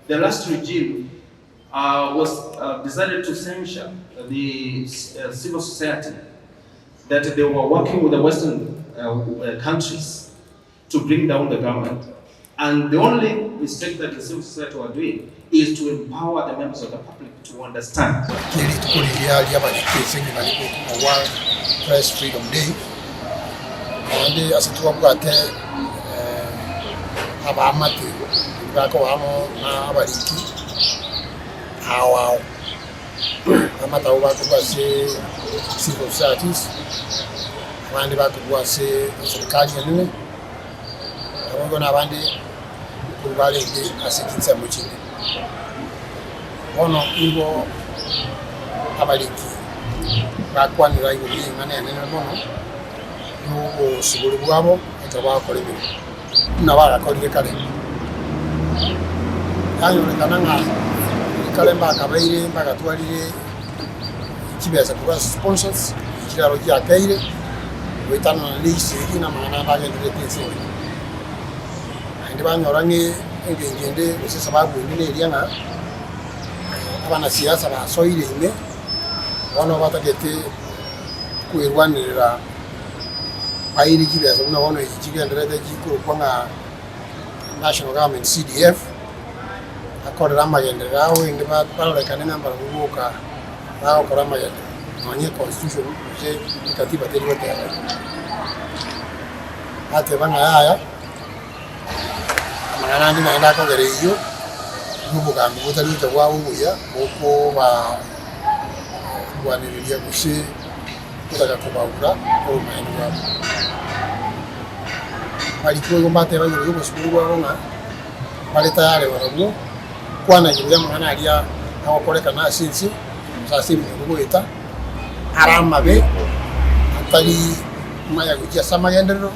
the last regime was decided to censure the civil society that they were working with the western countries to bring down the government and the only mistake that the civil society were doing is to empower the members of the public to understand. Ki rituko riria riabariki ase engima rigokumwa gwa Press Freedom Day, naende ase twabwate abaamate bakoba amo na abariki ao ao, abaamate abwo bakorwa ase civil societies, abande bakorwa ase eserikari enene, naboigo na abande nkorwa barenge ase chinsemo chinde. Bono nigo abariki bakwanera igoro y'ring'ana enene mono, na obosibore bwabo ekero bagokora emeremo, buna bagakorire kare. Yanyorekana ng'a kare mbakabeire mbagatwarire chibesa korwa ase sponsors, chiraro chiakeire, goetanana na esegi na amang'ana ande agendererete ense engima. Naende banyora ng'a engencho ende gose esababu ende neria ng'a abanasiasa basoire ime, bono batagete kwerwanerera baire chibesa buna bono echi chigendererete chikorokwa ng'a National Government CDF, bakorere amagenderero ao erinde barorekane ng'a mbarabwo boka bagokora amagenderero nonye econstitution gose ekatiba teri goteba igo. Bateba ng'a yaya, amang'ana ande naende akogera eyio, buna obogambi botari gocha bwaba obuya bokobaa rwanereria gose gotaka kobaura obomaene bwabo. Abarikwa igo mbateba igoro y'obosibore bwabo ng'a mbare tayare barabwo kwana igoro y'amang'ana aria agokorekana ase ense gose ase ebinyoro goeta are amabe atari maya gochia ase amagenderero,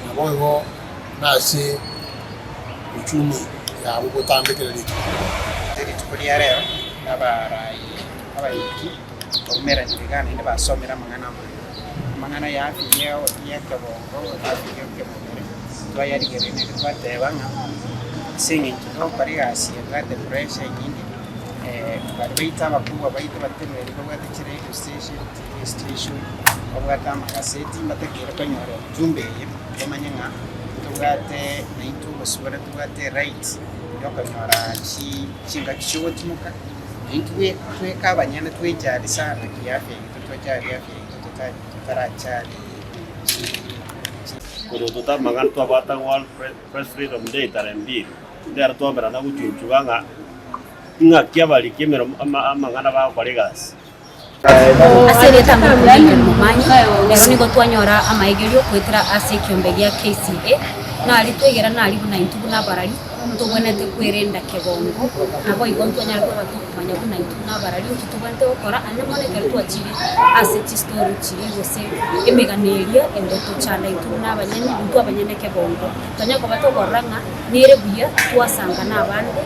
naboigo nase uchumi yabo botambe kera rituko. Ase rituko ria rero abarai abaiki baumeranire iga naende basomire amang'ana amaya, amang'ana ya afya y'ekebongo, afya y'ekemobere, twayarigereria naende twateba ng'a ase eng'encho togokora egasi ebwate pressure enyinge, baria baito abakubwa baito bateneneri babwate chiredio station, TV station, babwate amagaseti mbatakeire konyora ujumbe eye bamanye ng'a ntobwate naintwe obosibore ntobwate eright yokonyora chingaki chiogotimoka. Intwe tweka abanyene twechari sana kiafya yaito twechari afya yaito totarachari chi. Korwa totamang'ana twabwata World Press Freedom Day tarehe mbili, ndero twaberana gochunchuga ng'a ing'aki abariki emeremo amang'ana bagokora egasi. Ase erieta ngokora Lilian Momanyi, ero nigo twanyora amaegerio goetera ase ekiombe gia KCA, nari twegera nari buna intwe buna abarari ntobwenerete kwerenda kebongo, naboigo ntwanyare koba tokomanya buna intwe buna abarari nki tobwenerete gokora ande mono ekero twachire ase chistori chiria gose emegano eria egotochanda intwe buna abanyene intwe abanyene kebongo. Twanyare koba tokorora ng'a nere buya twasanga na abande.